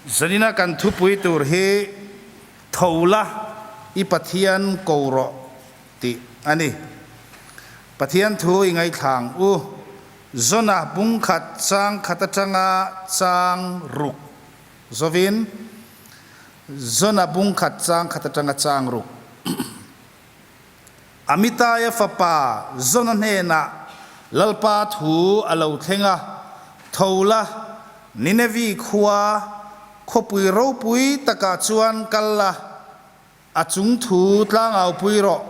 Zanina kan thupui tur hi Tho la, i Pathian ko rawh tih a ni. Pathian thu i ngaithlang u. Zona bungkhat chang khat atanga chang ruk zovin Zona bungkhat chang khat atanga chang ruk. Amitaia fapa Zona hnenah Lalpa thu a lo thleng a, Tho la, Ninevi khua khawpui ropui takah chuan kal la, a chung thu tlangaupui rawh,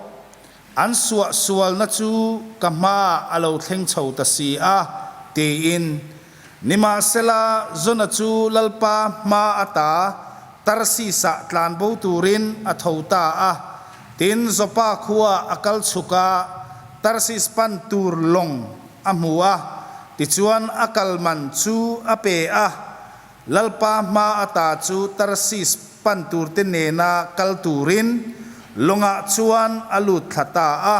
an suahsualna chu ka hmaah a lo thleng chho ta si a, tiin. Nimahsela, Zona chu Lalpa hma ata Tarsis-ah tlanbo turin a tho ta a. Tin, Joppa khua a kal chhuk a, Tarsis pan tur lawng a hmu a, tichuan a kal man chu a pe a. Lalpa hma ata chu Tarsis pan turte nena kal turin lawngah chuan a lut thla ta a.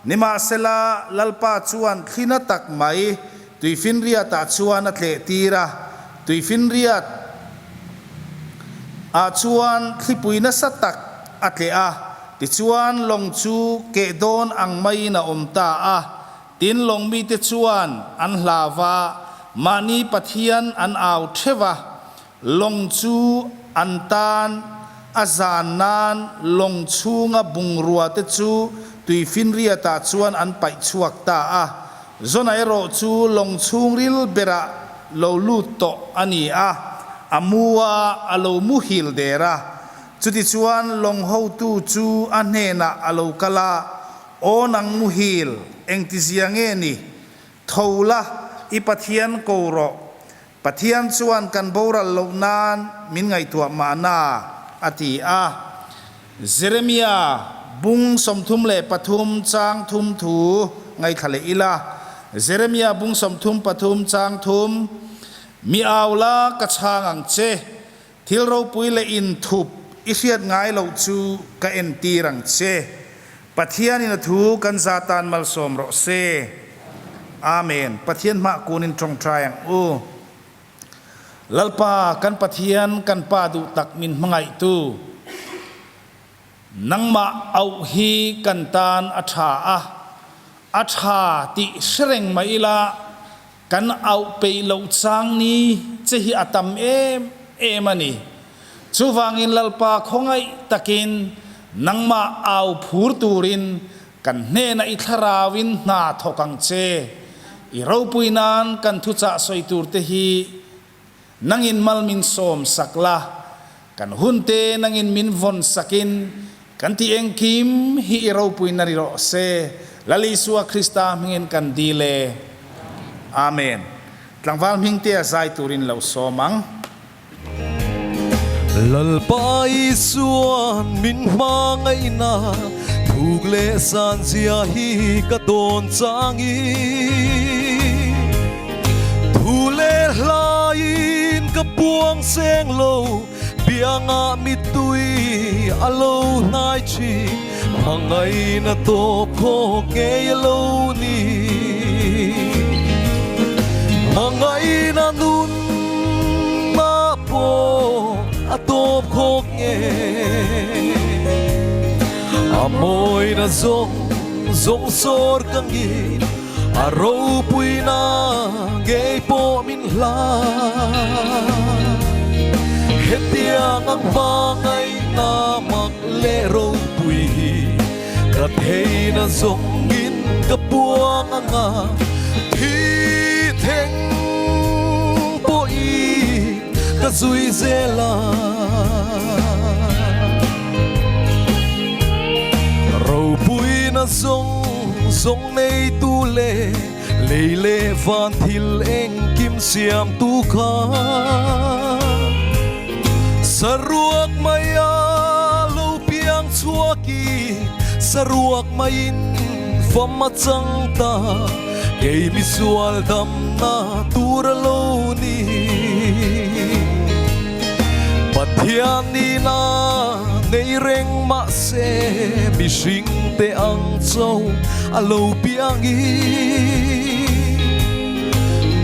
Nimahsela, Lalpa chuan thlina tak mai Tuifinriatah chuan a tleh tir a, tuifinriat ah chuan thlipui nasa tak a tleh a, tichuan lawng chu keh dawn ang maiin a awm ta a. Tin, lawng mite chuan an hlau va, mahni Pathian an au theuh a, lawng chu an tan a zan nan lawng chhunga bungrua te chu tuifinriatah chuan an paih chhuak ta a. Zona erawh chu lawng chhungril berah lo lut tawh a ni a, a mu a, a lo muhil der a. Chutichuan lawng hotu chu a hnenah a lo kal a, Aw nang muhil, engtizia nge ni? Tho la, i Pathian ko rawh. Pathian chuan kan boral loh nan min ngaihtuah mahna, a ti a. Jeremia bung 33 chang thum thu ngaithla leh ila. Jeremia bung 33 chang thum, Mi au la ka chhang ang che, thil ropui leh inthup i hriat ngai loh chu ka entir ang che. Pathianin a thu kan za tan malsawm rawh se. Amen. Pathian hmah kunin tawngtai ang u. Lalpa kan Pathian kan Pa duh tak min hmangaihtu, nangmah auh hi kan tan a tha a, a tha tih hrereng mai ila kan auh peih loh chang ni che hi a tam em em a ni. Chuvangin Lalpa khawngaih takin nangmah au phur turin kan hnenah i thlarauin hna thawk ang che. I ropui nan kan thuchah sawi turte hi nangin mal min sawm sak la, kan hunte nangin min vawn sakin kan ti engkim hi i ropui na ri rawh se. Lal Isua Krista hmingin kan dil e. Amen. Tlangval hmingtea zai turin lo sawm ang. Lalpa Isuan min hmangaihna thuk leh san zia hi ka dawn changin Thu leh hlaiin ka puang seng lo biangah mittui a lo hnai thin Hmangaihna tawp khawk ngei a lo ni Hmangaihna nun mah pawh a tawp khawk nge A mawina zawng zawng sawr ka ngin A ropuina ngei pawh min hlan Hetiang ang hmangaihna mak leh ropui hi Ka theihna zawngin ka puang anga thi theng pawhin ka zui zel a. Ropuina zawng zawng neitu leh lei leh van thil engkim siamtu kha saruak maia lo piang chhuaki saruak maiin fam a chang ta kei misual damna tur a lo ni. Pathian nina nei reng mahse mihring te ang cho a lo piang i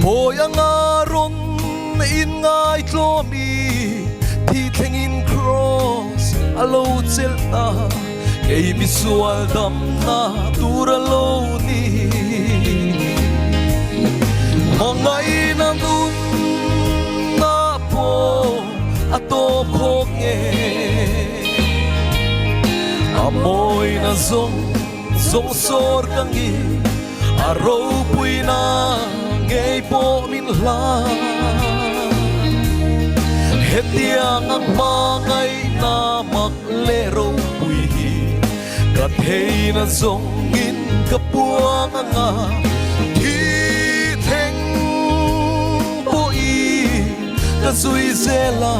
Pawi anga rawn in ngaitlawm i. Thi thlengin Kraws a lo chelh ta, kei misual damna tur a lo ni. Hmangaihna nunna pawh a tawp khawk nge? A mawina zawng zawng sawr ka ngi, a ropuina ngei pawh min hlan. Hetiang ang hmangaihna mak leh ropui hi ka theihna zawngin ka puang anga thi thleng pawhin ka zui zel a.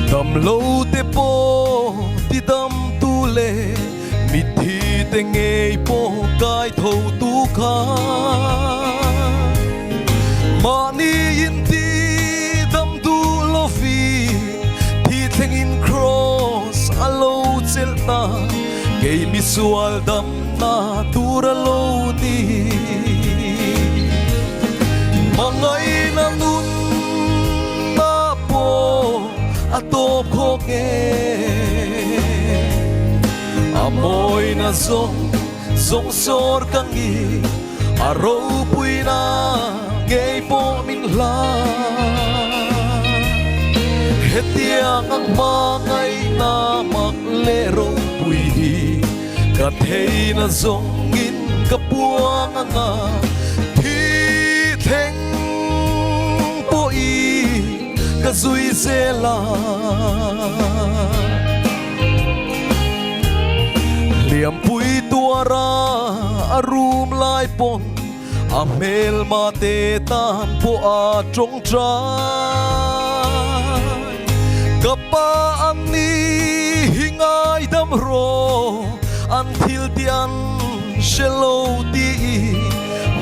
Dam lo te pawh ti dam tu leh mitthi te ngei pawh kai tho tu kha mahni in ti dam duh lovi thi thlengin kraws a lo chelh ta kei misual damna tur a lo ni. Hmangaihna nunna pawh a tawp khawk nge? A mawina zawng zawng sawr ka ngi, a ropuina ngei pawh min hlan. Hetiang ang hmangaihna mak leh ropui hi Ka theihna zawngin ka puang anga thi thleng pawhin ka zui zel a. Hliampui tuara a rum lai pawn a hmelma te tan pawh a tawngtai. Ka pa an ni hi ngaidam rawh, an thil tih an hre lo tih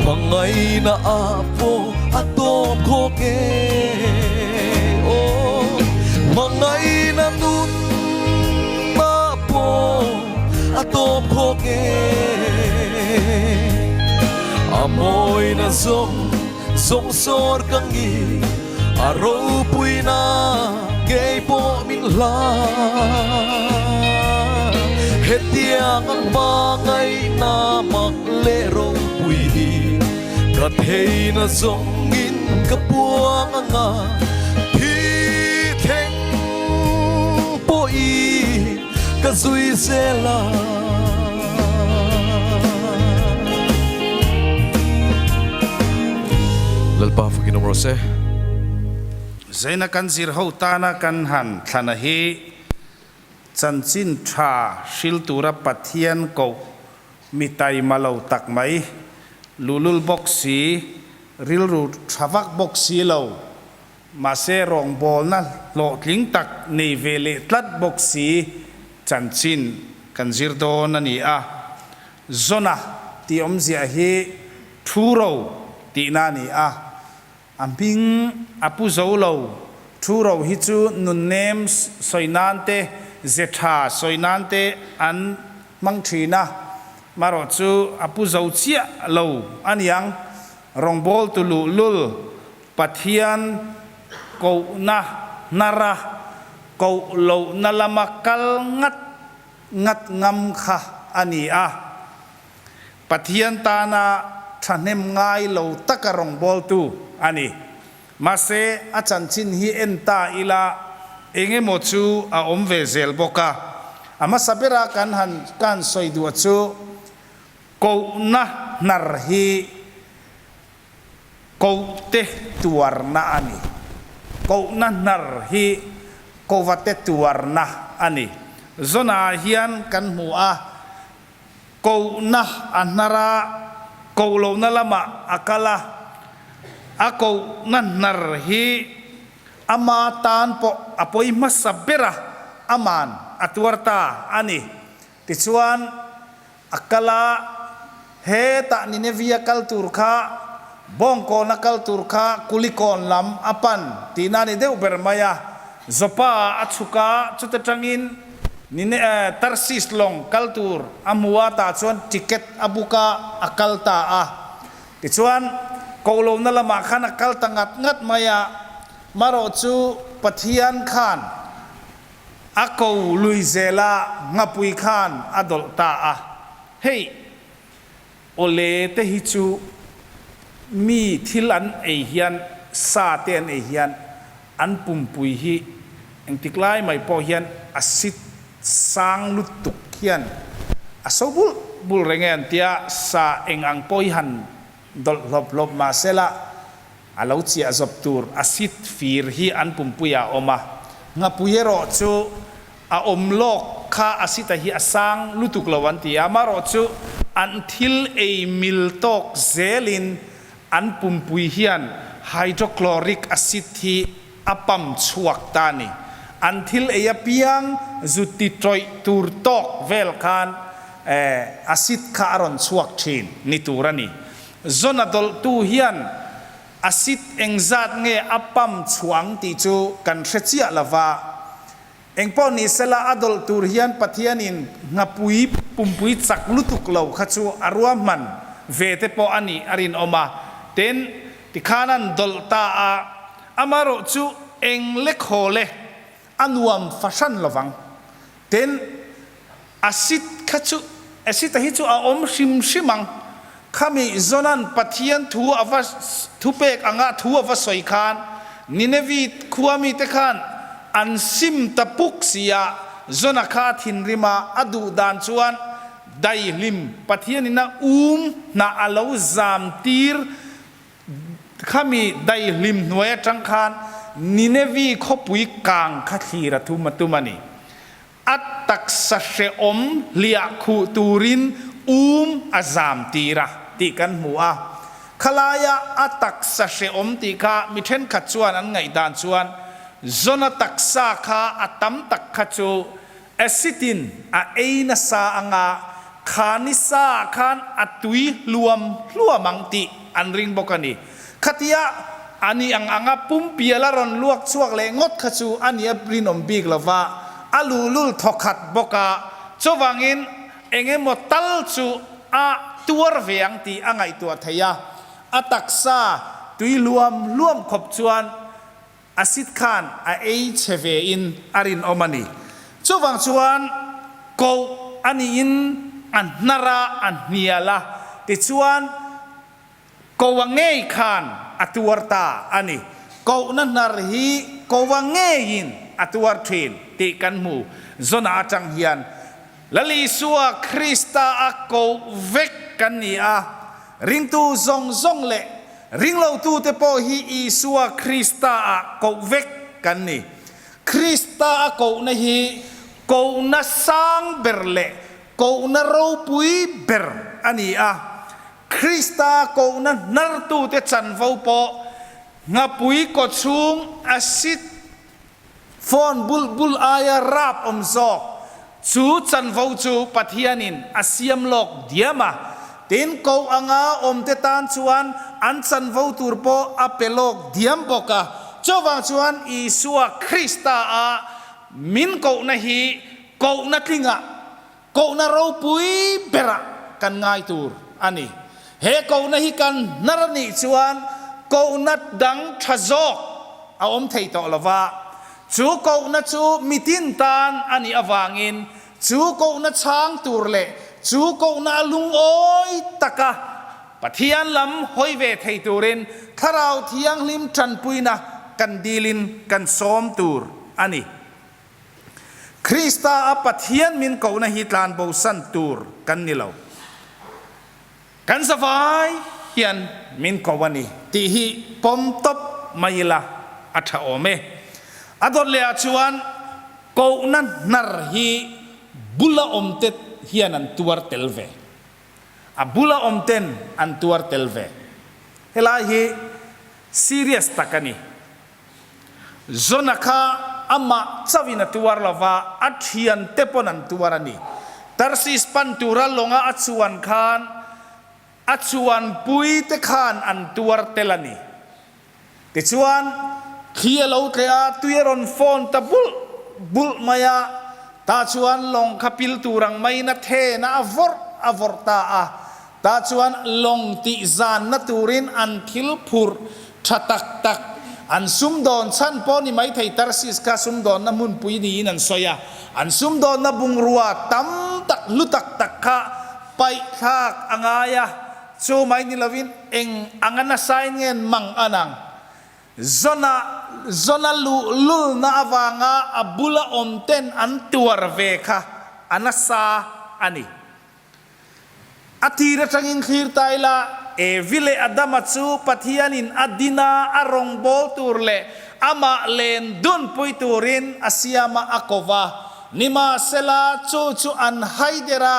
hmangaihna ah pawh a tawp khawk e. Aw, hmangaihna nun ah pawh a tawp khawk e. A mawina zawng zawng sawr ka ngi a ropuina ngei pawh min hlan. Hetiang ang hmangaihna mak leh ropui hi ka theihna zawngin ka puang anga thi thleng pawhin ka zui zel a. Lalpa fakin awm rawh se. Zaina kan zir ho tana kan han thlana hi chanchin tha hril tura Pathian koh mi taima lo tak mai, luhlul bawk si, rilru tha vak bawk si lo, Mahse rawngbawlna hlawhtling tak nei ve leh tlat bawk si chanchin kan zir dawn a ni a. Zona tih awmzia hi thu ro tihna a ni a. A hming a pu zo lo. Thu ro hi chu nunnem sawi nan te, ze tha sawi nan te an hmang thin a. Marawh chu a pu zo chiah lo a niang. Rawngbawltu luhlul Pathian kohna hnara koh lohna lama kal ngat ngat ngam kha a ni a. Pathian tana thahnem ngai lo taka rawngbawltu a ni. Mahse, a chanchin hi en ta ila eng emaw chu a awm ve zel bawk a. A hmasa bera kan han ka han sawi duh chu kohna hnar hi Kohte tuarna a ni. Kohna hnar hi kovate tuarna a ni. Zona ah hian kan hmu a, kohna a hnar a, koh lohna lamah a kal a, a kohna hnar hi ama tan pawh a pawi hmasa ber a, aman a tuar ta a ni. Tichuan, A kal a, hetah Nineveh-a kal tur kha, Bawngkawna kal tur kha Kulikawn lam a pan tihna a ni deuh ber mai a. Joppa-ah a chhuk a, chuta tangin Nine Tarsis lawng kal tur a hmu a, tah chuan ticket a book a, a kal ta a. Tichuan, Ko lohna lamah khan a kal ta ngat ngat mai a, marawh chu Pathian khan a ko lui zel a, nghapui khan a dawlh ta a. Hei, awle te hi chu mi thil an ei hian, sa te an ei hian an pumpui hi engtik lai mai pawh hian a sit sang lutuk hian a so bulh bulh reng e an tia, sa eng ang pawh hi han Dawlh hlawp hlawp mahsela a lo chiah zawp tur a sit fir hi an pumpuiah a awm a. Nghapui erawh chu a awm lawk kha a sita hi a sang lutuk lo an ti a, amaherawh chu an thil ei mil tawk zelin an pumpui hian hydrochloric acid hi a pump chhuak ta a ni. An thil ei apiang zu ti tawih tur tawk vel khan acid kha a rawn chhuak thin ni tur a ni. Zona dawlhtu hian acid engzat nge a pump chhuang tih chu kan hre chiah lo va. Engpawh ni sela a dawlh tur hian Pathianin nghapui pumpui chak lutuk lo kha chu a ruahman ve te pawh a nih a rinawm a. Tin, tikhan an dawlh ta a, amaherawh chu eng le khaw le a nuam fahran lovang. Tin, acid kha chu, acid a hi chu a awm hrim hrim ang. Khami Jona'n Pathian thu a va thupek anga thu a va sawi khan Ninevi khua mite khan an sim ta puk si a, Jona kha a thinrim a, a duh dan chuan daihlim Pathianin a um hnah a lo zam tir khami daihlim hnuai atang khan Ninevi khawpui kang kha thlir a thum a tum a ni. A taksa hrehawm hliah khuh turin um a zam tir a tih kan hmu a. Khalaia a taksa hrehawm tih kha mi thenkhat chuan an ngaihdan chuan Jona taksa kha a tam tak kha chu acid-in a ei nasa anga kha nisa ah khan a tui hluam hluam ang tih an ring bawk a ni. Khatia a ni ang anga pumpial a rawn luak chhuak leh ngawt kha chu a nia rinawm bik lo va, a luhlul thawkhat bawk a, chuvangin eng emaw tal chu a tuar ve ang tih a ngaihtuah thei a, a taksa tui hluam hluam khawp chuan acid khan a ei chhe ve in a rinawm a ni. Chuvang chuan koh a niin a hnar a, a hnial a, tichuan, Koa ngei khan a tuar ta a ni. Kohna hnar hi koa ngeiin a tuar thin tih kan hmu. Zona atang hian Lal Isua Krista a koh vek kan ni a, ringtu zawng zawng leh ringlotute pawh hi Isua Krista ah koh vek kan ni. Krista a kohna hi kohna sang ber leh kohna ropui ber a ni a. Krista kohna hnartute chanvo pawh nghapui kawchhung acid phone bulh bulh aia rap awm zawk chu chanvo chu Pathianin a siam lawk diam a, tin koh anga awmte tan chuan an chanvo tur pawh a pe lawk diam bawk a. Chuvang chuan Isua Krista a min kohna hi kohna tlingah Kohna ropui berah kan ngai tur a ni. He kohna hi kan hnar a nih chuan kohna dang tha zawk a awm thei tawh lo va. Chu kohna chu mitin tan a nih avangin chu kohna chhang tur leh chu kohna a lungawi taka Pathian lam hawi ve thei turin Thlarau Thianghlim tanpuina kan dilin kan sawm tur a ni. Krista a Pathian min kohna hi tlan bosan tur kan ni lo. Kan zavai hian min ko a ni tih hi pawm tawp mai ila a tha awm e. A dawt leh ah chuan kohna hnar hi bula awm te hian an tuar tel ve. A bula awm ten an tuar tel ve. Helai hi serious tak a ni. Jona kha amah chauhin a tuar lo va, a thiante pawn an tuar a ni. Tarsis pan tura lawnga a chuan khan a chuanpuite khan an tuar tel a ni. Tichuan, thli a lo tleh a, tui a rawn fawn ta bulh bulh mai a, tah chuan lawng kha pil tur ang maiin a then a, a vawrh a vawrh ta a. Tah chuan lawng tih zanna turin an thil phurh tha tak tak, an sumdawn chhan pawh ni maithei Tarsis kha sumdawnna hmunpui niin an sawi a, an sumdawnna bungrua tam tak hlu tak tak kha paih thlak a ngai a, chu mai ni lovin eng anga nasain nge mang an ang? Zona Zona luh lulna avanga a bula awm ten an tuar ve kha a nasa a ni. A tir atangin thlir ta ila, Evi leh Adama chu Pathianin a dina a rawngbâwl tur leh amah len dunpui turin a siama a ko va. Nimahsela, chu chu an haider a,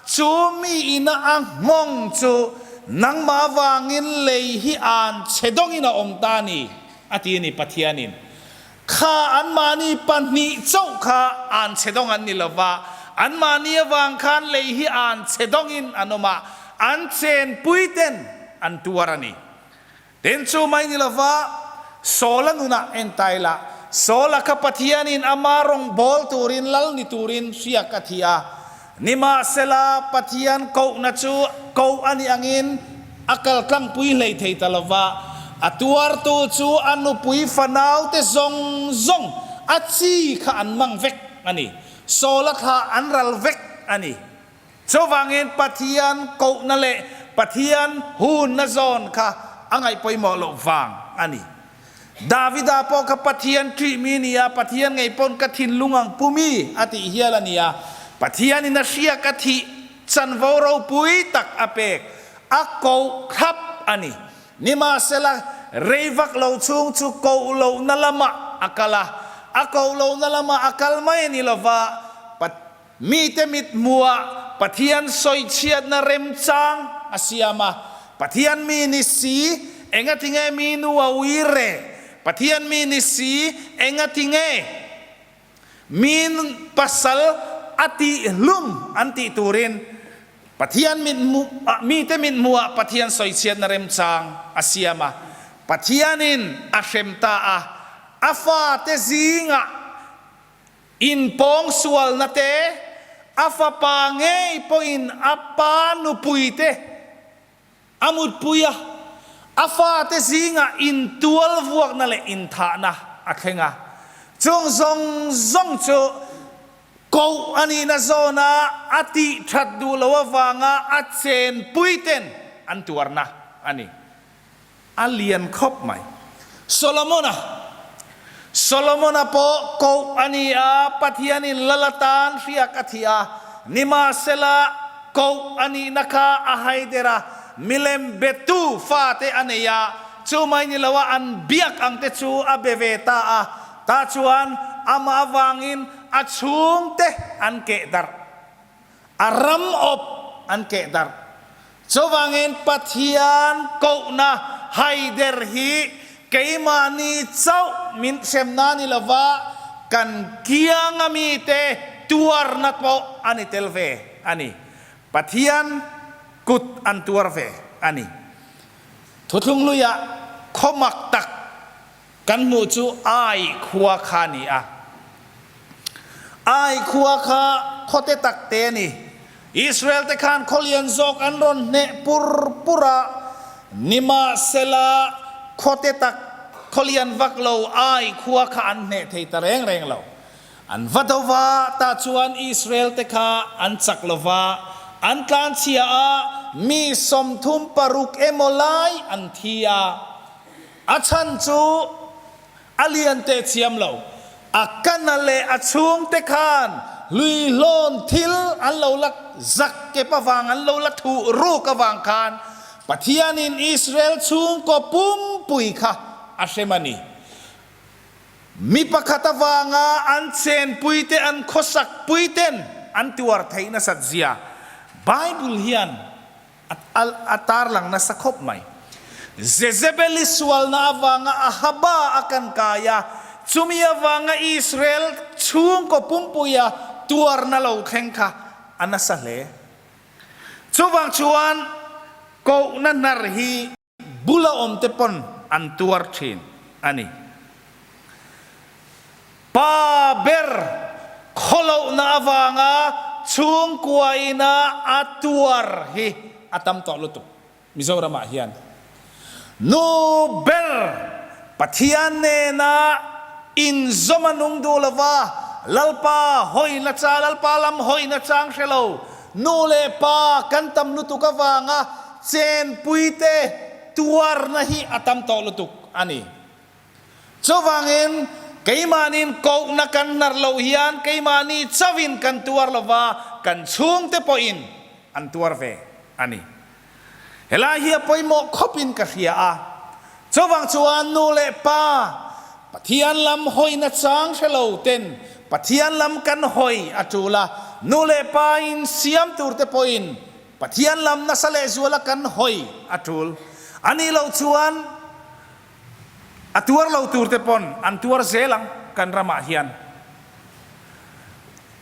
chu mi ina a nghawng chu nangmah avangin lei hi an chhe dawngin a awm ta a ni, a ti a ni Pathianin. Kha anmahni pahnih chauh kha an chhe dawng an ni lo va, anmahni avang khan lei hi an chhe dawngin an awm a, an chenpui ten an tuar a ni. Tin chu mai ni lo va, Saula nunah en ta ila, Saula kha Pathianin ama rawng bawl turin lal ni turin hriak a thi a, nimahsela Pathian kohna chu koh a nih angin a kal tlangpui hlei thei ta lo va, a tuartu chu a nupui fanaute zawng zawng a chi kha an mang vek a ni. Saula thla an ral vek a ni. Chuvangin Pathian kohna leh Pathian hunna zawn kha a ngaih pawimawh loh vang a ni. Davida pawh kha Pathian ṭih mi a ni a, Pathian ngei pawn ka thinlung ang pu mi a tih hial a ni a. Pathianin a hriak a thih chanvo ropui tak a pek, a koh thlap a ni. Nimahsela, rei vak lo chhung chu koh lohna lamah a kal a, a koh lohna lamah a kal mai a ni lova, Mite mithmuah Pathian sawichhiatna remchang a siam a, Pathian mi ni si, engatinge mi nu a ui re? Pathian mi ni si, engatinge mi pasal a tihhlum an tih turin Pathian mithmuh mite mithmuah Pathian sawichhiatna remchang a siam a, Pathianin a hrem ta a, a fate zingah Inpawng sualna te, a fapa ngei pawhin a pa nupui te a mutpui a, a fate zingah intual vuakna leh inthahna a thleng a. Chung zawng zawng chu koh a nihna zawna a tih that duh loh avanga a chenpui ten an tuarna a ni. A lian khawp mai. Solomona Solomona pawh koh a ni a, Pathianin lal atan hriak a thih a, nimahsela koh a nihna kha a hai der a, milem betu fate a nei a, chu mai ni loa an biak ang te chu a be ve ta a, tah chuan amah avangin a chhungte an keh darh. A ram awp an keh darh. Chuvangin Pathian kohna haider hi keimahni chauh min hremna ni lova kan kianga mite tuarna pawh a ni tel ve a ni. Pathian kut an tuar ve a ni. Thuthlung hluiah khawmak tak Kan hmuh chu Ai khua kha a ni a. Ai khua kha khawte tak te a ni. Israel te khan khaw lian zawk an rawn hneh pur pur a, nimahsela khawte tak khaw lian vak lo Ai khua kha an hneh thei ta reng reng lo. An va do va, tah chuan Israel te kha an chak lo va, an tlanchhia a, mi 36 emaw lai an thi a. A chhan chu a lian teh chiam lo. A kana leh a chhungte khan hluihlawn thil an lo la zak kep avang, an lo la thuh ruk avang khan Pathianin Israel chhungkaw pumpui kha a hrem a ni. Mi pakhat avanga an chenpuite, an khawsakpuiten an tuar theih nasat zia Bible hian A tarlang nasa khawp mai. Jezebel-i sualna avanga Ahaba a kan kai a, chumi avanga Israel chhungkaw pumpuia tuarna lo thleng kha a nasa hle. Chuvang chuan kohna hnar hi bula awmte pawn an tuar thin a ni. Pa ber khawlohna avanga chhungkua ina a tuar hi a tam tawh lutuk Mizoramah hian. Nu ber Pathian nena inzawm a nung duh lova, Lalpa hawina cha, Lalpa lam hawina chang hre lo, nu leh pa kan tam lutuk avanga chenpuite tuarna hi a tam tawh lutuk a ni. Chuvangin, keimahniin kohna kan hnar loh hian keimahni chauhin kan tuar lo va, kan chhungte pawhin an tuar ve a ni. Helai hi a pawimawh khawpin ka hria a. Chuvang chuan nu leh pa, Pathian lam hawina chang hre lo ten Pathian lam kan hawi a tul a, nu leh pa in siam tur te pawhin Pathian lam nasa lehzuala kan hawi a tul. A nih loh chuan, A tuar lo tur te pawn an tuar zel ang kan ramah hian.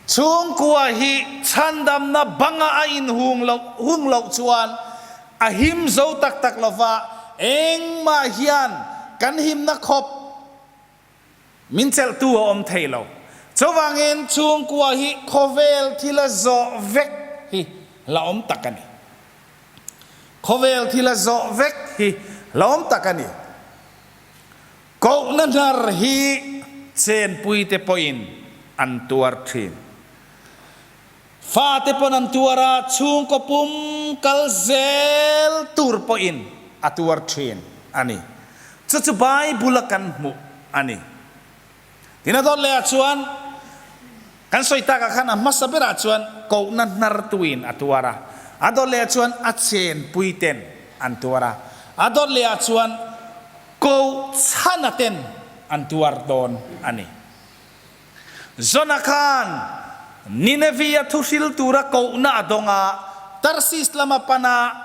Chhungkua hi chhandamna banga a inhung loh hung loh chuan a him zo tak tak lova engmah hian kan himna khawp min chelhtu a awm thei lo. Chuvangin chhungkua hi khawvel thila zawh vek hi la awm tak a ni. Khawvel thil a zawh vek hi hlawm tak a ni. Kohna hnar hi chenpuite pawhin an tuar thin. Fate pawn an tuar a, chhungkaw pum kal zel tur pawhin a tuar thin a ni. Chu chu Bible a kan hmuh a ni. Tin a dawt lehah chuan kan sawi takah khan a hmasa berah chuan kohna hnartuin a tuar a, a dawt lehah chuan a chenpui ten an tuar a, a dawt lehah chuan koh chhana ten an tuar dawn a ni. Jona khan Nineveh-a thu hril tura kohna a dawng a, Tarsis lama pana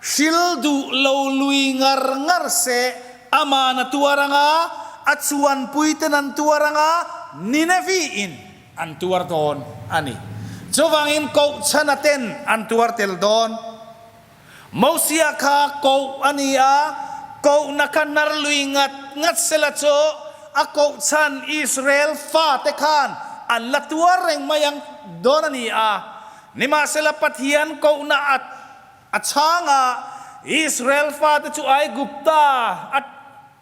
Hril duh lo lui ngar ngar se, aman a tuar ang a, a chuanpuiten an tuar ang a, Nineveh in an tuar dawn a ni. Chuvangin kohchhana ten an tuar tel dawn. Mosia kha koh a ni a, kohna kha hnar lui ngat ngat sela chu a kohchhan Israel fate khan an la tuar reng mai ang dawn a ni a. Nimahsela Pathian kohna a A chhangah Israel fate chu Aigupta a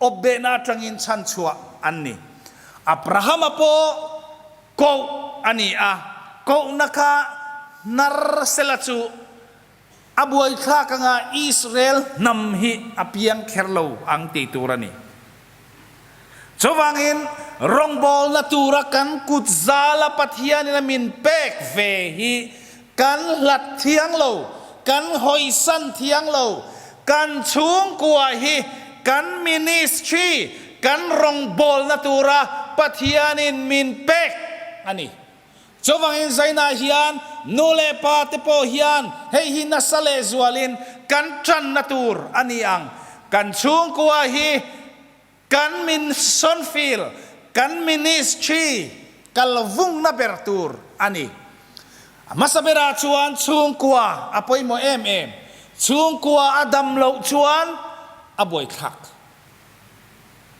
awpbehna atangin chhanchhuah an ni. Abrahama pawh koh a ni a, kohna kha hnar sela chu a buaithlak anga Israel hnam hi a piang kher lo ang tih tur a ni. Chuvangin rawngbawlna tura kan kut zala Pathianin a min pek ve hi kan hlat thiang lo, kan hawisan thiang lo, kan chhungkua hi kan ministry, kan rawngbawlna tura Pathianin min pek a ni. Chuvangin Zaina hian nu leh pa te pawh hian hei hi nasa lehzualin kan tanna tur a ni ang. Kan chhungkua hi kan mission field, kan ministry kal vungna ber tur a ni. A hmasa berah chuan chhungkua a pawimawh em em. Chhungkua a dam loh chuan a buaithlak.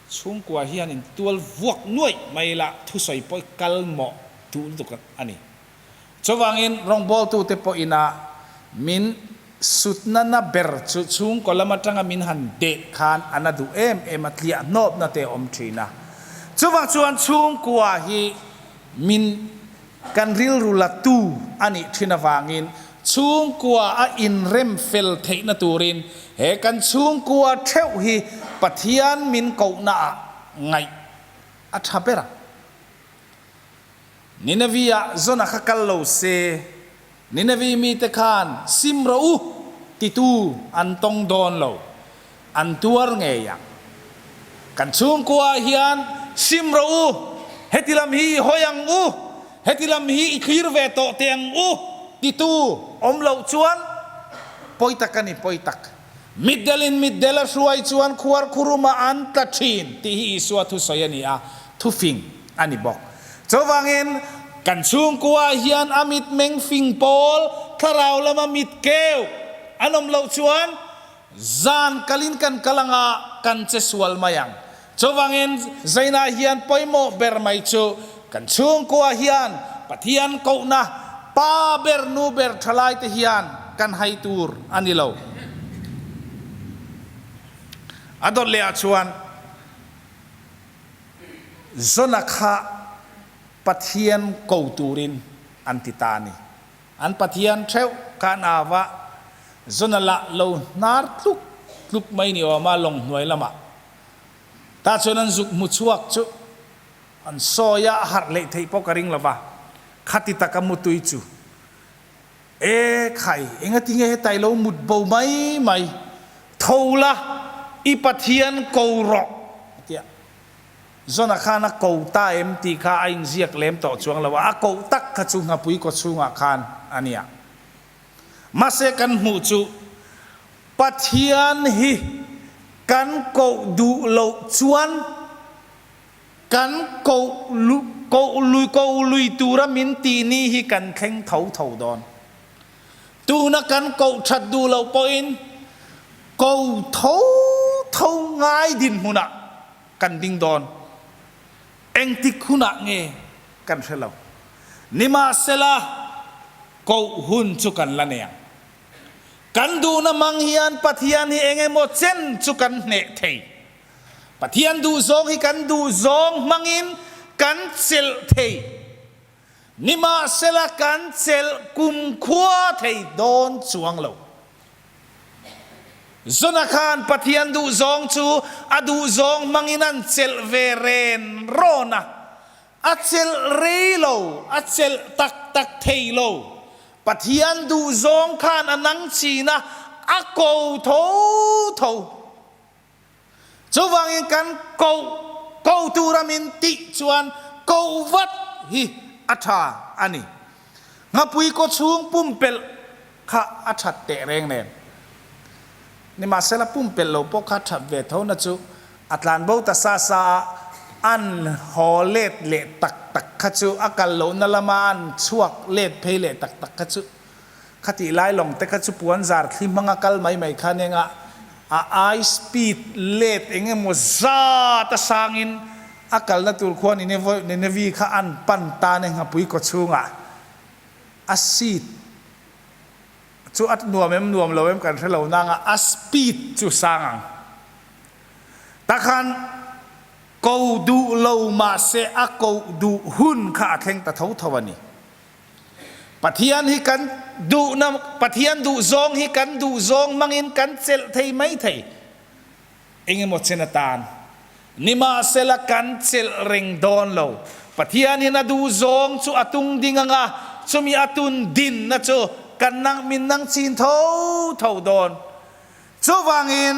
Chhungkua hian in tual vuak nuaih mai la thusawi pawh i kal mawh duh lutuk a ni. Chuvangin rawngbawltute pawh ina min sutna na ber chu chhungkaw lam atanga min han deh khan a na duh em em a, tliah hnawpna te a awm thin a. Chuvang chuan chhungkua hi min kan rilru la tu a nih thin avangin chhungkua a inrem fel theihna turin he kan chhungkua theuh hi Pathian min kohnaah ngaih a tha ber ang. Nineveh-ah Jonah kha kal lo se, Nineveh mite khan sim rawh u titu an tawng dawn lo, an tuar ngei ang. Kan chhungkua hian sim rawh u, heti lam hi i hawi ang u, heti lam hi i thlir ve tawh teh ang u titu awm loh chuan pawi tak a ni, pawi tak. Mitdelin mitdel a hruai chuan khuar khurumah an tla thin tih hi Isua thusawi a ni a, thufing a ni bawk. Chuvangin, kan chhungkua hian a mitmeng fing pawl, thlarau lama mit keu an awm loh chuan zan kalin kan kal anga kan che sual mai ang. Chuvangin, Zaina hian pawimawh ber mai chu kan chhungkua hian Pathian kohna pa ber nu ber thalaite hian. kan hai tur a ni lo. A dawt leh ah chuan Zona kha Pathian ko turin an ti ta a ni. An Pathian theuh kha an au a, Zona lah lo hnar tluk tluk mai ni awm a lawng hnuai lamah. Tah chuan an zuk hmu chhuak chu an sawi a, a harh leh theih pawh ka ring lo va, khati taka mutui chu E khai, engatinge hetai lo mut bo mai mai, tho la, i Pathian ko rawh, a ti a. Zona khan a ko ta em tih kha a inziak lem tawh chuang lo a, a koh tak kha chu nghapui kaw chhungah khan a nia. Mahse kan hmuh chu Pathian hi kan koh duh loh chuan kan koh koh lui koh lui tura min tih ni hi kan thleng tho tho dawn. Tuna kan koh that duh loh pawhin ko tho tho ngai dinhmunah kan ding dawn. Engtik hunah nge kan hre lo. Nimahsela, koh hun chu kan la nei ang. Kan duhna hmang hian Pathian hi eng emaw chen chu kan hneh thei. Pathian duhzawng hi kan duhzawng hmangin kan chelh thei. Nimahsela kan chelh kumkhua thei dawn chuang lo. Zona khan Pathian duhzawng chu a duhzawng hmangin an chelh ve ren rawn a, a chelh rei lo, a chelh tak tak thei lo. Pathian duhzawng khan a nang chin a, a ko tho tho. Chuvangin kan koh ko tura min tih chuan koh vat hi a tha a ni. Nghapui kaw chhung pumpelh kha a that teh reng nen. Nimahsela pumpelh lo pawh kha that ve tho na chu a tlan bo ta sa sa a, an haw let leh tak tak kha chu a kal lohna lama an chhuak let phei leh tak tak kha chu Khatih lai lawng te kha chu puan zar thli hmanga kal mai mai khan enga a ai speed let eng emaw zat a sangin a kalna tur khuan Ninevi kha an pan tan e nghapui kaw chhungah a seat chu a nuam em nuam lo em kan hre lo nanga a speed chu sang ang. Takhan ko duh lo mahse a koh duh hun kha a thleng ta tho tho a ni. Pathian hi kan duhna, Pathian duh zawng hi kan duh zawng hmangin kan chelh thei mai thei. Engemaw chen atan. Nimahsela kan chelh reng dawn lo. Pathian hian a duh zawng chu a tung ding anga, chumi a tun dinna chu kan nang min nang chin tho tho dawn. Chuvangin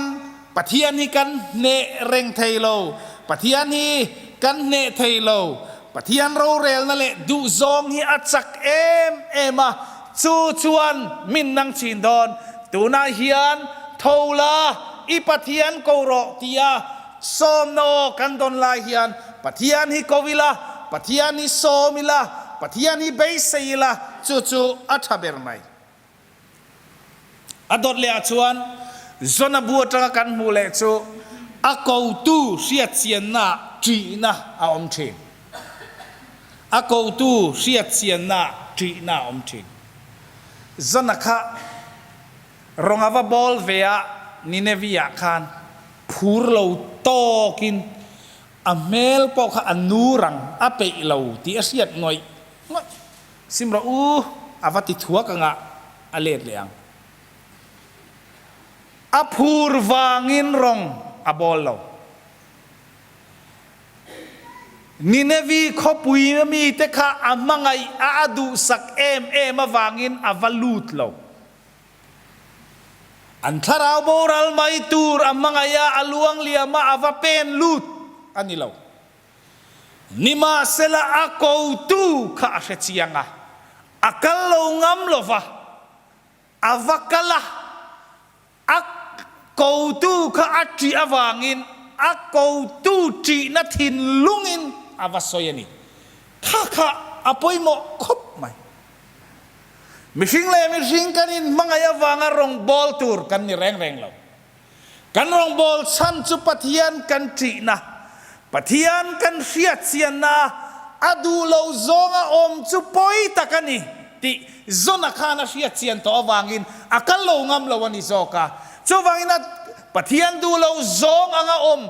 Pathian hi kan hneh reng thei lo, Pathian hi kan hneh thei lo. Pathian rorelna leh duhzawng hi a chak em em a, chu chuan min nang chin dawn. Tunah hian tho la, i Pathian ko rawh tia sawmna aw kan dawn lai hian Pathian hi ko ila, Pathian hi sawm ila, Pathian hi beisei ila, chu chu a tha ber mai. A dawt leh ah chuan Zona bu atanga kan hmuh leh chu a kotu hriatchianna ah ṭihna a awm ṭhin. A kotu hriatchianna ah ṭihna a awm ṭhin. Zona kha rawng a va bawl ve a Ninevi ah khan phur lo tawkin a hmel pawh kha a nu rang a peih lo tih a hriat ngawih ngawih. Sim rawh u, a va ti thuak anga a let leh ang. A phur vangin rawng a bawl lo. Ninevi khawpui mite kha a hmangaih a a duhsak em em avangin a va lut lo. An thlarau boral mai tur a hmangaih a, a luang liam a, a va pen lut a ni lo. Nimahsela a kotu kha a hre chiang a, a kal lo ngam lo va, a va kal a, a kotu kha a ṭih avangin a kotu ṭihna thinlungin a va sawi a ni. Kha kha a pawimawh khawp mai. Mihring leh mihring kan inhmangaih avanga rawngbâwl tur kan ni reng reng lo. Kan rawngbâwl chhan chu Pathian kan ṭihna, Pathian kan hriatchianna a duh lo zawnga awm chu pawi tak a ni. tih Zona khan a hriat chian tawh avangin a kal lo ngam lo a ni zawk a. Chuvangin a Pathian duh lo zawng anga awm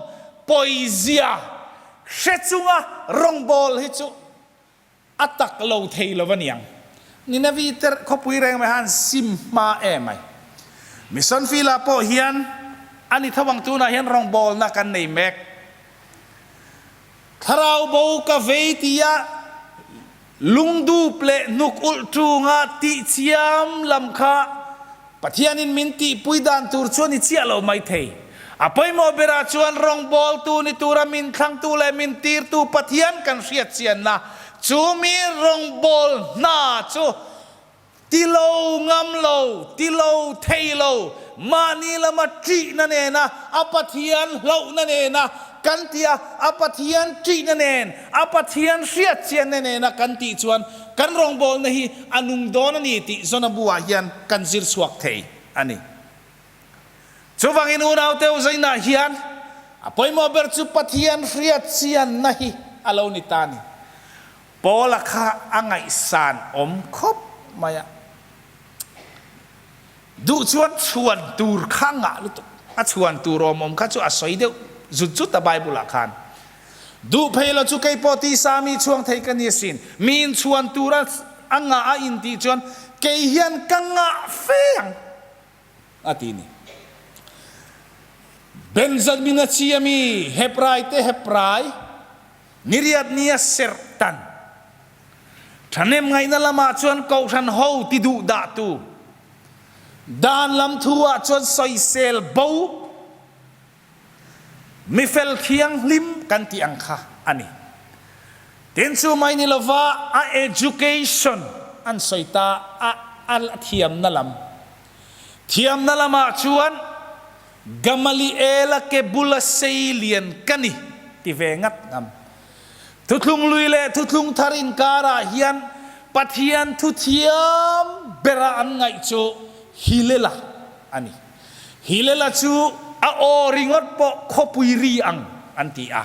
pawizia hre chunga rawngbâwl hi chu a tak lo thei lo a niang. Ninavi ter khawpui reng mai han sim hma em ai. Mission field ah pawh hian a ni tho ang tunah hian rawngbawlna kan nei mek. Thlarau bo ka vei tia lungdup leh hnuk ulh tunga tih chiam lam kha Pathianin min tihpui dan tur chu a ni chiah lo mai thei. A pawimawh berah chuan rawngbawltu ni tura min thlangtu leh min tirtu Pathian kan hriat chianna chu mi rawngbâwl hna chu ti lo ngam lo, ti lo thei lo, mahni lama ṭihna nena a Pathian hlauhna nena kan ti a, a Pathian ṭihna nen, a Pathian hriat chianna nena kan tih chuan kan rawngbâwlna hi a nung dawn a ni tih Zona bu-ah hian kan zir chhuak thei a ni. Chuvangin unaute uzainah hian a pawimawh ber chu Pathian hriat chianna hi a lo ni ta a ni. Paula kha a ngaihsan awm khawp mai a, duh chuan chhuan tur kha ngah lutuk, a chhuan tur awm awm kha chu a sawi deuh zut zut a Bible ah khan. Duh phei lo chu kei pawh tisa mi chhuang thei ka ni asin, mi inchhuan tur a ngah a intih chuan kei hian ka ngah fe ang. a ti ni. Benjamin a chi ami Hebrai te Hebrai niriat ni a serh tan. Thahnem ngaihna lamah chuan kohhran ho ti duh dah tu, dan lam thu ah chuan sawisel bo, mifel thianghlim kan tih ang kha a ni. Tin chu mai ni lova a education an sawi ta a a thiamna lam. Thiamna lamah chuan Gamaliela ke bula sei lian ka ni ti ve ngat ngam. Thuthlung lui leh thuthlung thar inkarah hian Pathian thuthiam bera an ngaih chu Hilela a ni. Hilela chu a aw ringawt pawh khawpui ri ang an ti a.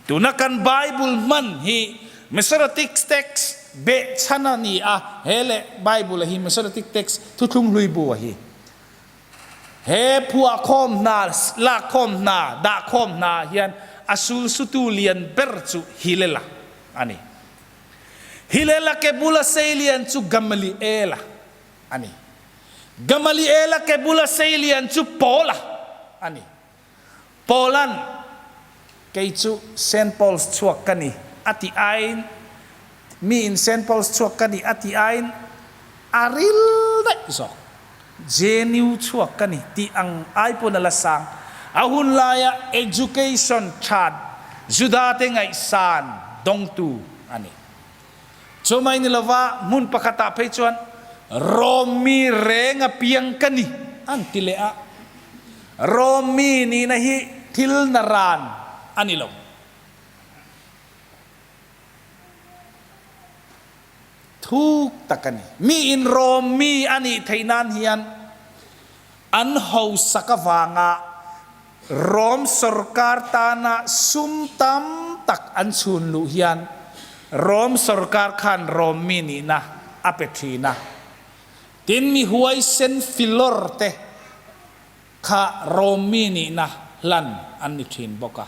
Tuna kan Bible hman hi Masoretic text behchhan a ni a, he leh Bible a hi Masoretic text thuthlung hlui bu a hi. He phuahkhawm hna, lakkhawm hna, dahkhawm hna ah hian a sulsutu lian ber chu Hilela a ni. Hilela ke bula sei lian chu Gamaliela a ni. Gamaliela ke bula sei lian chu Paula a ni. Paula'n, Kei chu Saint Paul's chhuak ka ni a tih aiin, miin Saint Paul's chhuak ka ni a tih aiin a ril daih zawk. JNU chhuak ka ni tih ang ai pawn a la sang. A hun laia education that Juda te ngaihsan dawngtu a ni. Chu mai ni lova hmun pakhatah phei chuan Rom mi reng a piang ka ni an ti leh a, Rom mi nihna hi thil na ran a ni lo. Thuk tak a ni. Mi in Rom mi a nih theih nan hian an hausak avanga Rom sorkar tana sum tam tak an chhun luh hian Rom sorkar khan Rom mi nihna a pe thin a. Tin, mi huaisen filawr te kha Rom mi nihna hlan an ni thin bawk a.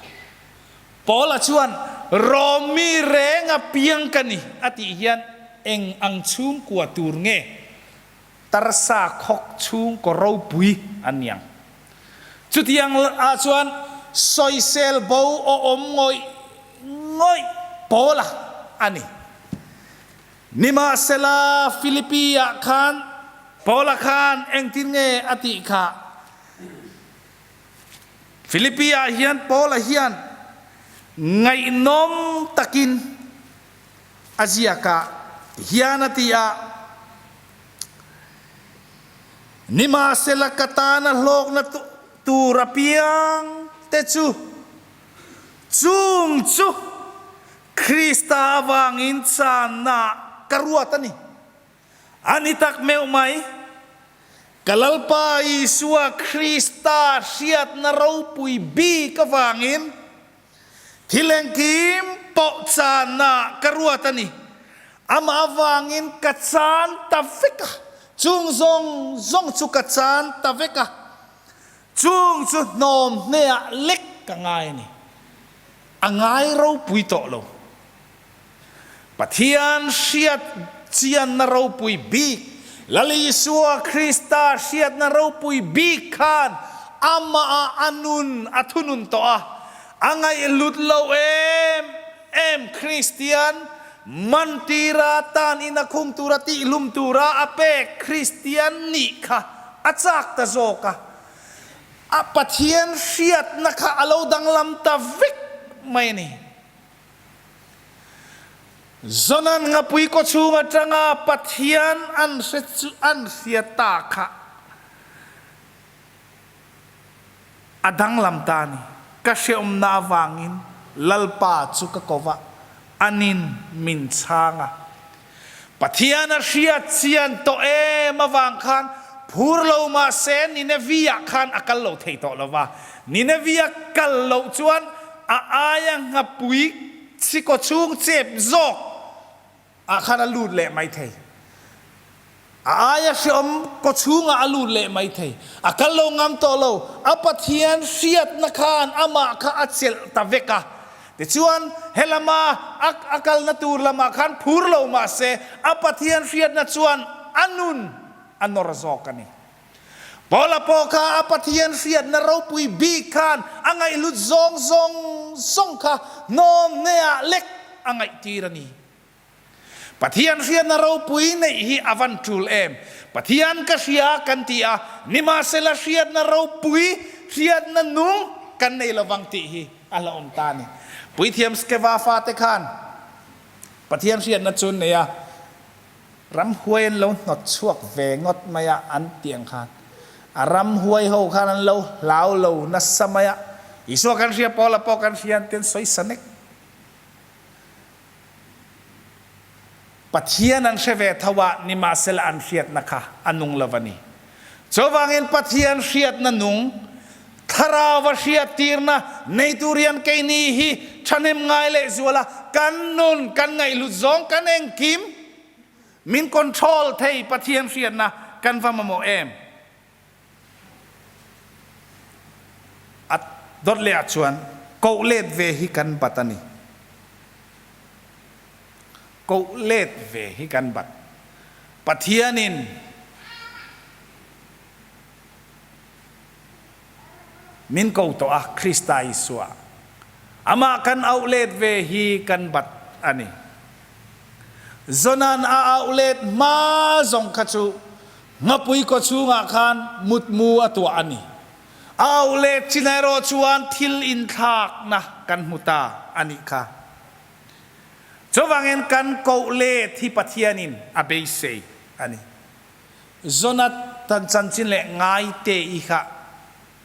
Paula chuan, Rom mi reng a piang ka ni a tih hian eng ang chhungkua tur nge Tarsa khawk chhungkaw ropui an ni ang. Chutiang ah chuan sawisel bo aw awm ngawih ngawih Paula a ni. Nimahsela Philippi ah khan Paula khan engtin nge a tih kha? Philippi ah hian Paula hian ngaihnawm takin A ziakah hian a ti a, Nimahsela ka tana hlawkna tur apiang te chu, chung chu Krista avangin channa ka ruat a ni. A ni tak meuh mai. Ka Lalpa Isua Krista hriatna ropui bik avangin Thil engkim pawh channa ka ruat a ni. Amah avangin ka chan ta vek a, chung zawng zawng chu ka chan ta vek a, chung chu hnawm hneah lek ka ngai a ni. A ngai ropui tawh lo. Pathian hriat chianna ropui bik, Lal Isua Krista hriatna ropui bik khan amahah a nun a thunun tawh a, a ngaihhlut lo em em Kristian mantira tan in a khung tura tihlum tura a pek Kristian nih kha a chak ta zawk a, a Pathian hriatna kha a lo danglam ta vek mai a ni. Zonan ngapui kawchhung atanga Pathian an hre chu an hria ta kha a danglam ta a ni. Ka hreawmna avangin Lalpa chu ka ko va, anin min chhang a. Pathian a hriat chian tawh em avang khan phur lo mahse Nineveh-ah khan a kal lo thei tawh lo va. Nineveh-a kal loh chuan a aia nghapui chikaw chhung chep zawk ah khan a lut leh mai thei. A aia hreawm kaw chhungah a lut leh mai thei. A kal lo ngam tawh lo. A Pathian hriatna khan amah kha a chelh ta vek a. Tichuan, he lama a a kalna tur lamah khan phur lo mah se, a Pathian hriatna chuan a nun a nawr zawk a ni. Paula pawh kha a Pathian hriatna ropui bik khan a ngaihhlut zawng zawng zawng kha hnawm hneah lek a ngaihtir a ni. Pathian hriatna ropui neih hi a van tul em? Pathian ka hria kan ti a, nimahsela hriatna ropui, hriatna nung kan nei lovang tih hi a la awm ta a ni. Puithiam Skeva fate khan Pathian hriatna chu an nei a, ramhuai an lo hnawt chhuak ve ngawt mai a an tih ang khan a ramhuai ho khan an lo hlau lo nasa mai a, Isua kan hria, Paula pawh kan hria an ti an sawi sa nek. Pathian an hre ve tho a, nimahsela an hriatna kha a nung lo a ni. Chuvangin Pathian hriatna nung, Thlarauva hriattirna nei tur hian keini hi thahnem ngai leh zual a, kan nun, kan ngaihhlut zawng, kan engkim min control thei Pathian hriatna kan va mamawh em? A dawt leh ah chuan koh let ve hi kan bat a ni. Koh let ve hi kan bat. Pathianin min ko tawh a, Krista Isua. Amah kan auh let ve hi kan bat a ni. Jona'n a auh let hma zawng kha chu Ngapui kaw chhungah khan mutmu a tuah a ni. A auh let chin erawh chuan thil inthlakna kan hmu ta a nih kha. Chuvangin kan koh let hi Pathianin a beisei a ni. Jonathan chanchin leh Ngaite i kha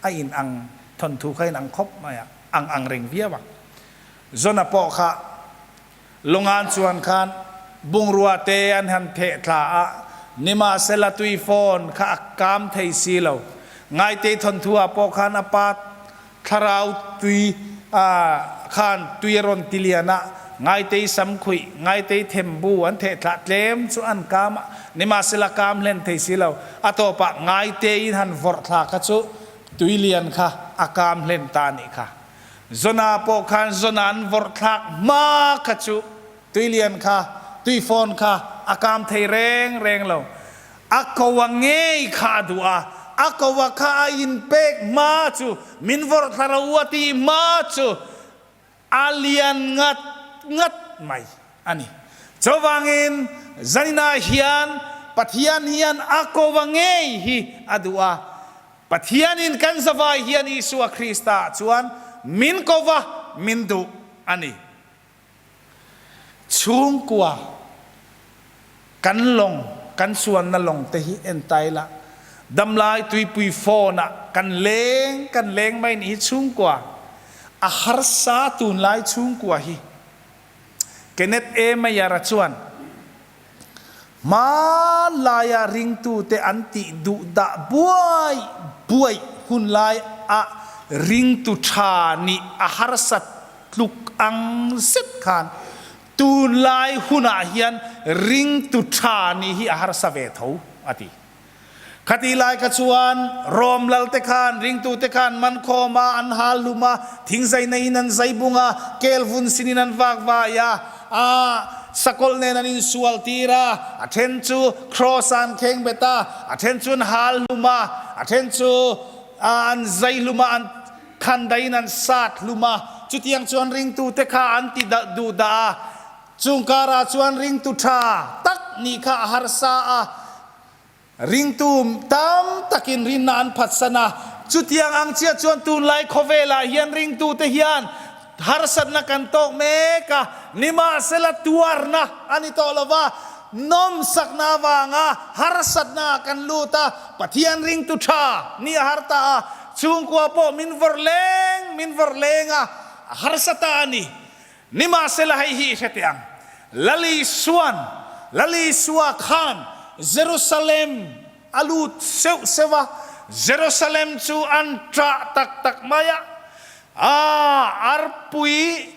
a in ang thawnthu kha in ang khawp mai a, ang ang reng viau ang. Jona pawh kha Lungan chuan khan bungrua te an han theh thla a, nimahsela tui phone kha a kam thei si lo. Ngaitei thawnthu ah pawh khan a pa thlarau tui khan tui a rawn ti lian a, Ngaitei samkhuih, Ngaitei thembu an theh thlah tlem chu an kam a, nimahsela kam hlen thei si lo. A tawpah Ngaiteiin han vawrh thla kha chu tui lian kha a kam hlen ta a nih kha. Zona pawh khan Zona an vawrh thlak hma kha chu tuilian kha, tuifawn kha a kam thei reng reng lo. A ko a ngei kha a duh a, a ko a kha a inpek hma chu, min vawrh thla ro u a tih hma chu a lian ngat ngat mai a ni. Chuvangin zaninah hian Pathian hian a ko a ngei hi a duh a, Pathianin kan zavai hian Isua Krista ah chuan min ko va, min duh a ni. Chhungkua kan lawng, kan chuanna lawng te hi en ta ila, damlai tuipui phone ah kan leng kan leng mai nih hi chhungkua a harsa tunlai chhungkua hi. Kenneth A. Meyer-a chuan, Hmanlaia ringtute an tih duh dah buai buai hunlai ah ringtu tha nih a harsat tluk ang zet khan. Tunlai hunah hian ringtu tha nih hi a harsa ve tho, a ti. Khatih lai kha chuan Rom lalte khan ringtute khan man khawm a, an hal hlum a, thingzai neiin an zai bung a, kel vun sinin an vak vai a, a sakawlh nen an insual tir a, a then chu kraws ah an kheng bet a, a then chu an hal hlum a, a then chu an zai hlum a, an khandaiin an sat hlum a, chutiang chuan ringtute kha an ti duh dah a. Chung karah chuan ringtu tha tak nih kha a harsa a, ringtu tam takin rinna an phatsan a. Chutiang ang chiah chuan tunlai khawvelah hian ringtute hian harsatna kan tawk mek a, nimahsela tuarna a ni tawh lo va, nawmsakna avanga harsatna ah kan lut a, Pathian ringtu tha nih a har ta a, chhungkua pawh min vawrh leng min vawrh leng a, a harsa ta a ni. Nimahsela hei hi i hre teh ang, Lal Isua'n, Lal Isua khan Jerusalem a lut seuh seuh a, Jerusalem chu an ṭah tak tak mai a, a arpui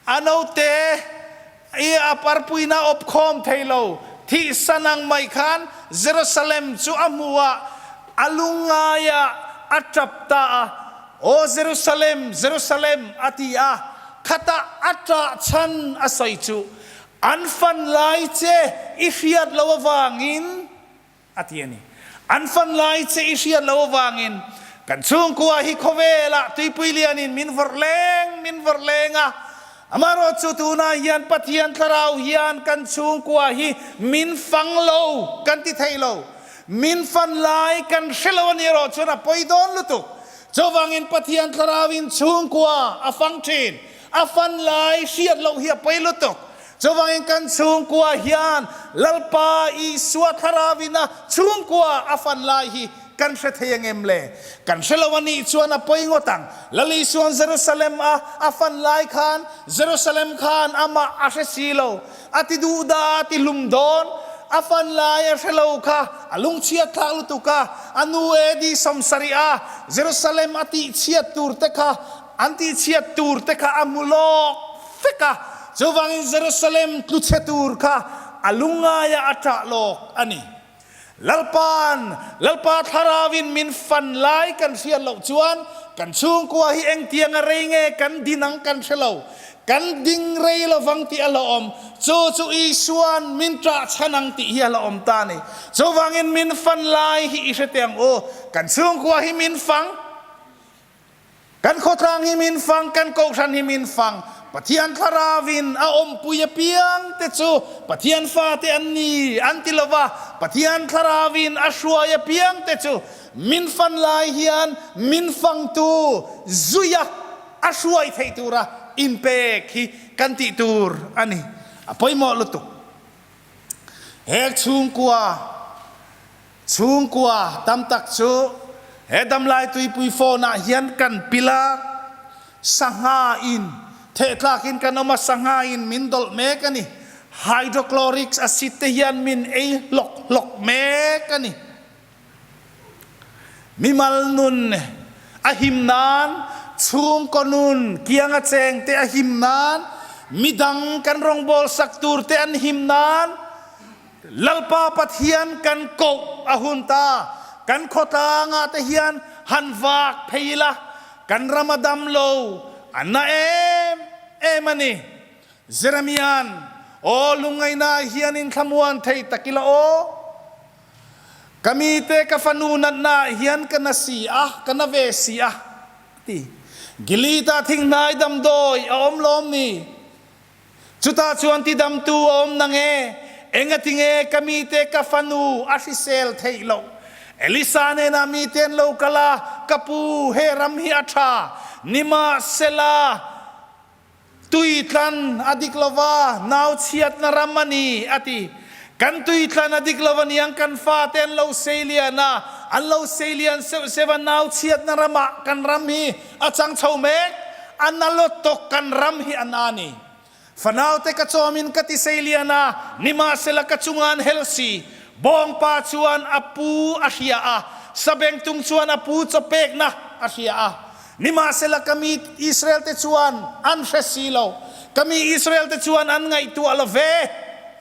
a note i a arpuina awp khawm thei lo, thihsan ang mai khan Jerusalem chu a hmu a, a lungngai a, a ṭap ta a. Aw Jerusalem, Jerusalem, a ti a, khatah a ṭah chhan a sawi chu, An fan lai che i hriat lo avangin, a ti a ni. An fan lai che i hriat lo avangin, kan chhungkua hi khawvelah tuipui lianin min vawrh leng, min vawrh leng a. Amaherawhchu chu tunah hian Pathian Thlarau hian kan chhungkua hi min fang lo kan ti thei lo. Min fan lai kan hre lo a ni erawh chuan a pawi dawn lutuk. Chuvangin Pathian Thlarauin chhungkua a fang thin. A fan lai hriat loh hi a pawi lutuk. Chuvangin kan chhungkua hian Lalpa Isua Thlarauin a chhungkua a fan lai hi Kan hre thei ang em le? Kan hre lo a nih chuan a pawi ngawt ang. Lal Isua'n Jerusalem a a fan lai khan Jerusalem khan amah a hre si lo. A ti duh da a ti hlum dawn. A fan lai a hre lo kha a lungchhiat thlak lutuk a, a nu AD 70 a Jerusalem a tihchhiat tur te kha an tihchhiat tur te kha a hmu lawk vek a. Chuvangin Jerusalem tluchhe tur kha a lungngaia a ṭah lawk a ni. Lalpa'n, Lalpa Thlarauin min fan lai kan hriat loh chuan kan chhungkua hi engtiang a rei nge kan din ang kan hre lo. Kan ding rei lovang tih a la awm. Chu chu Isua'n min ṭah chhan ang tih hi a la awm ta a ni. Chuvangin min fan lai hi i hre teh ang u. Kan chhungkua hi min fang. Kan khawtlang hi min fang, kan kohhran hi min fang. Pathian Thlarauin a awmpui apiang te chu Pathian fate an ni an ti lova, Pathian Thlarauin a hruai apiang te chu min fan lai hian min fangtu zuia a hruai theih tura inpek hi kan tih tur a ni. A pawimawh lutuk. Hek chhungkua. Chhungkua tam tak chu he damlai tuipui phone ah hian kan pil a, sangha in thehtlak in kan awm a, sangha in min dawlh mek a ni. Hydrochloric acid te hian min ei hlawk hlawk mek a ni. Mimal nun a him nan, chhungkaw nun kiang a cheng te a him nan, midang kan rawngbawl sak tur te an him nan, Lalpa Pathian kan koh a hun ta, kan khawtlangah te hian han vak phei ila, kan ram a dam lo, a na em em a ni. Jeremia'n, Aw lungngaihna ah hian in thlamuan thei tak ila aw, ka mite ka fanu natna ah hian ka na si a, ka na ve si a, a ti. Gilead-ah thinghnai damdawi a awm lawm ni? Chutah chuan tidamtu a awm nang e, engatinge ka mite ka fanu a hrisel theih loh? Elisa hnenah mite an lo kal a, Ka pu, he ram hi a tha, nimahsela tuitlan a dik lo va, nau chhiatna ram a ni, a ti. Kan tuitlan a dik lo aniang, kan fate an lo seilian a, an lo seilian seuh seuh a, nau chhiatna ramah kan ram hi a chang chho mek, a na lawtawk kan ram hi a na ni. Fanaute ka chawmin ka ti seilian a, nimahsela ka chunga an hel si. Bawngpa chuan a pu a hria a, sabengtung chuan a pu chawpekna a hria a. Nimahsela ka mi Israel te chuan an hre si lo. Ka mi Israel te chuan an ngaihtuah lo ve,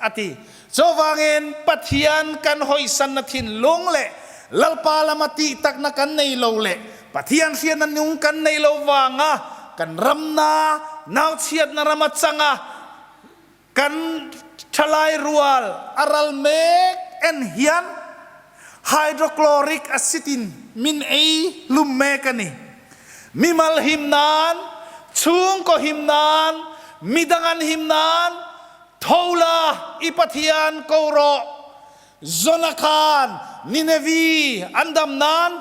a ti. Chuvangin Pathian kan hawisanna thinlung leh Lalpa lama tih takna kan nei lo leh Pathian hriatna nung kan nei lo vanga kan ramna nauchhiatna rama changa kan thalai rual a ral mek en hian hydrochloric acid in min ei hlum mek a ni. Mimal him nan, chhungkaw him nan, midang an him nan, Tho la, i Pathian ko rawh. Jonah khan Ninevi an dam nan,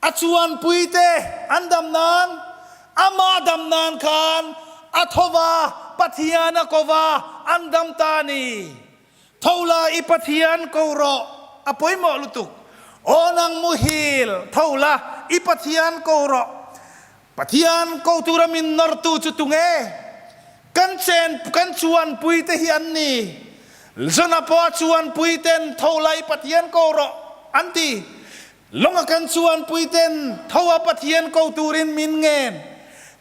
a chuanpuite an dam nan, amah dam nan khan a tho va, Pathian a ko va, an dam ta a ni. Tho la, i Pathian ko rawh, a pawimawh lutuk. Aw nang muhil, tho la, i Pathian ko rawh. Pathian ko tura min nawrtu chu tunge? Kan chen kan chuanpui te hi an ni. Zona pawh a chuanpui ten tho lai Pathian ko rawh an ti. Lawng a kan chuanpui ten tho a Pathian ko turin min ngen.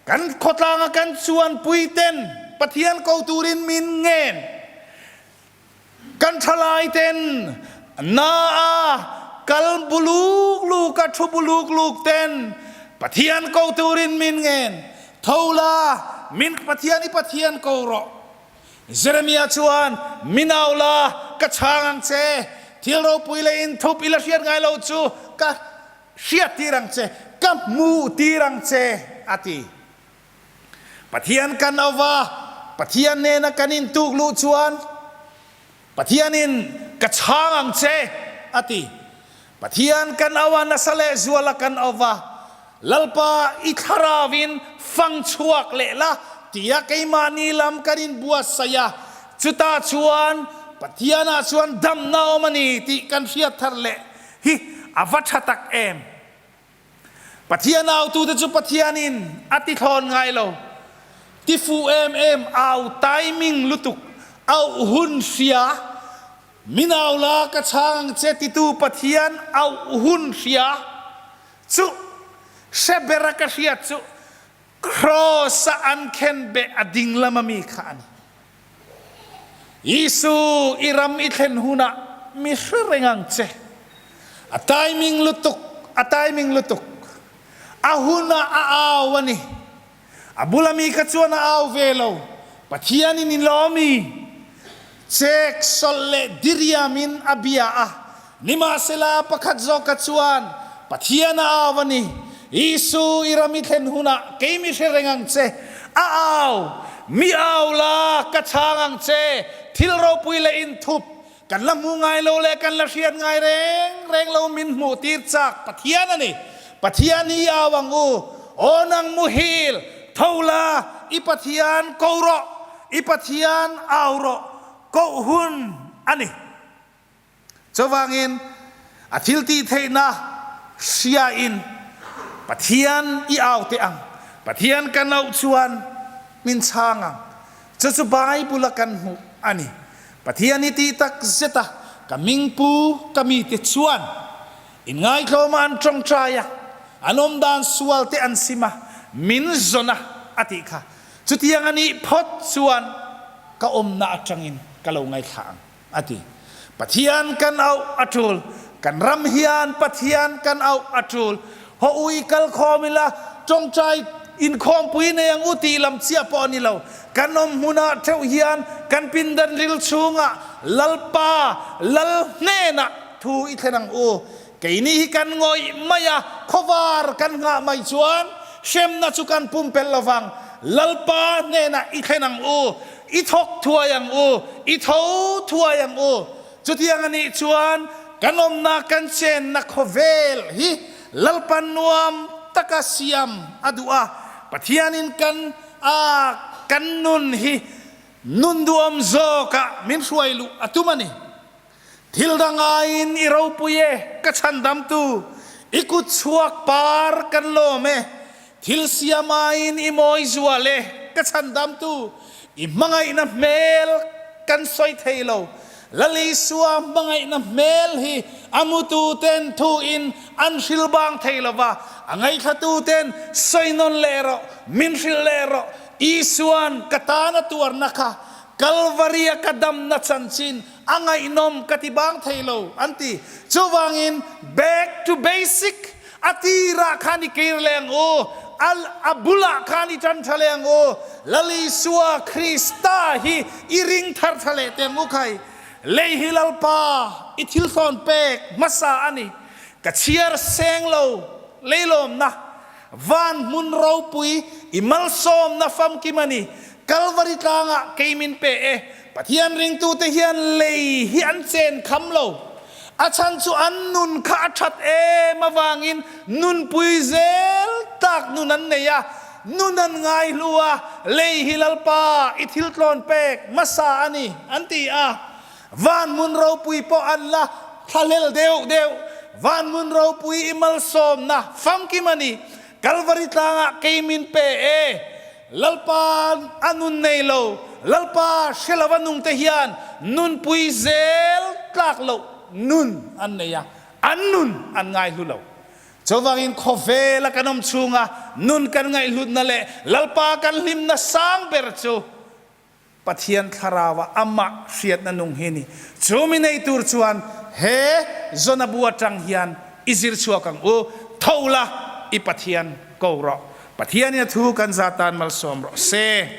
Kan khawtlang a kan chuanpui ten Pathian ko turin min ngen. Kan thalai ten na a kal buluk luk a thu buluk luk ten Pathian ko turin min ngen. Tho la, min Pathian i Pathian ko rawh. Jeremiah chuan, Min au la, ka chhang ang che. Thil ropui leh in thup i la hriat ngai lo chu ka hriat tir ang che, ka hmuh tir ang che, a ti. Pathian kan ova, Pathian nena kan intuk luh chuan Pathianin ka chhang ang che a ti. Pathian kan ova nasa leh zuala kan ova, Lalpa i thlarauin fang chhuak leh la tia keimahni lam kan inbuatsaih a, chutah chuan Pathianah chuan damna awm a ni tih kan hriat thar leh hi a va tha tak em. Pathian autute chu Pathianin a ti thlawn ngai lo. Ti fuh em em au timing lutuk, auh hun hria, min au la ka chhang ang che titu Pathian auh hun hria chu hre bera ka hriat chu Kraws a an khen beh a ding lama mi kha a ni. Isu, i ram i thlen hunah mi hre reng ang che. A timing lutuk, a timing lutuk. A hunah a au a ni. A bula mi kha chuan a au ve lo. Pathianin i lawm i chek sawlh leh diriamin a bia a. Nimahsela pakhat zawk kha chuan Pathian a au a ni. Isu, i ram i thlen hunah kei mi hre reng ang che. A au, Mi au la, ka chhang ang che. Thil ropui leh inthup, kan la hmu ngai lo leh kan la hriat ngai reng reng lo min hmuh tir chak Pathian a ni. Pathian hi au ang u. Aw nang muhil, tho la, i Pathian ko rawh, i Pathian au rawh, koh hun a ni. Chuvangin, a thil tih theihna hriain Pathian i au teh ang. Pathian kan auh chuan min chhang ang. Chu chu Bible a kan hmuh a ni. Pathian i tih tak zet a, ka mingpu ka mite chuan inngaithlawma an tawngtai a, an awmdan sual te an sim a, min zawn a, a tih kha. Chutiang a nih phawt chuan ka awmna atangin ka lo ngaithla ang. A ti. Pathian kan auh a tul. Kan ram hian Pathian kan auh a tul. Haw u i kal khawm ila, tawngtai inkhawmpui nei ang u tih lam chiah pawh a ni lo. Kan awm hmunah theuh hian kan pindan ril chhungah Lalpa, Lal hnenah thu i thlen ang u. Keini hi kan ngawih mai a, khawvar kan nghah mai chuan hremna chu kan pumpelh lo vang. Lalpa hnenah i thlen ang u, i thawk thuai ang u, i tho thuai ang u. Chutiang a nih chuan kan awmna kan chenna khawvel hi Lalpa nuam taka siam a duh a, Pathianin kan a kan nun hi nun duhawm zawkah min hruai luh a tum a ni. Thil dang aiin i ropui e, ka chhandamtu, i kut chhuak par kan lawm e. Thil siam aiin i mawi zual e, ka chhandamtu, i hmangaihna hmel kan sawi thei lo. Lal Isua hmangaihna hmel hi a mututen thuin an hrilh bang thei lo va, a ngaihtlatuten sawi nawn leh rawh, min hrilh leh rawh. Isuan ka tana tuarna kha Kalvaria ka damna chanchin a ngaihnawm ka ti bang thei lo, an ti. Chuvangin back to basic, a tirah khan i kir leh ang u, a a bulah khan i tan tha leh ang u, Lal Isua Krista hi i ring thar tha leh teh ang u khai. Lei hi Lalpa i thil thlawn pek hmasa a ni. Ka chhiar seng lo leilawmna van hmun ropui i malsawmna famkim a ni. Kalvari tlangah kei min pe e. Pathian ringtute hian lei hi an chen kham lo. A chhan chu an nun kha a that em avangin nunpui zel tak nun an nei a, nun an ngaihlu a, lei hi Lalpa i thil tlawn pek hmasa a ni an ti a. Van hmun ropui pawh an la thlahlel deuh deuh. Van hmun ropui i malsawmna famkim a ni. Kalvari tlangah kei min pe e. Lalpa a nun nei lo, Lalpa hre lova nungte hian nunpui zel tlak loh nun an nei a, an nun an ngaihlu lo. Chuvangin khawvela kan awm chhunga nun kan ngaihhlutna leh Lalpa kan hlimna sang ber chu Pathian Thlarauah amah hriatna nung hi a ni. Chu mi nei tur chuan he Jona bu atang hian i zir chhuak ang u, tho la i Pathian ko rawh. Pathianin a thu kan za tan malsawm rawh se.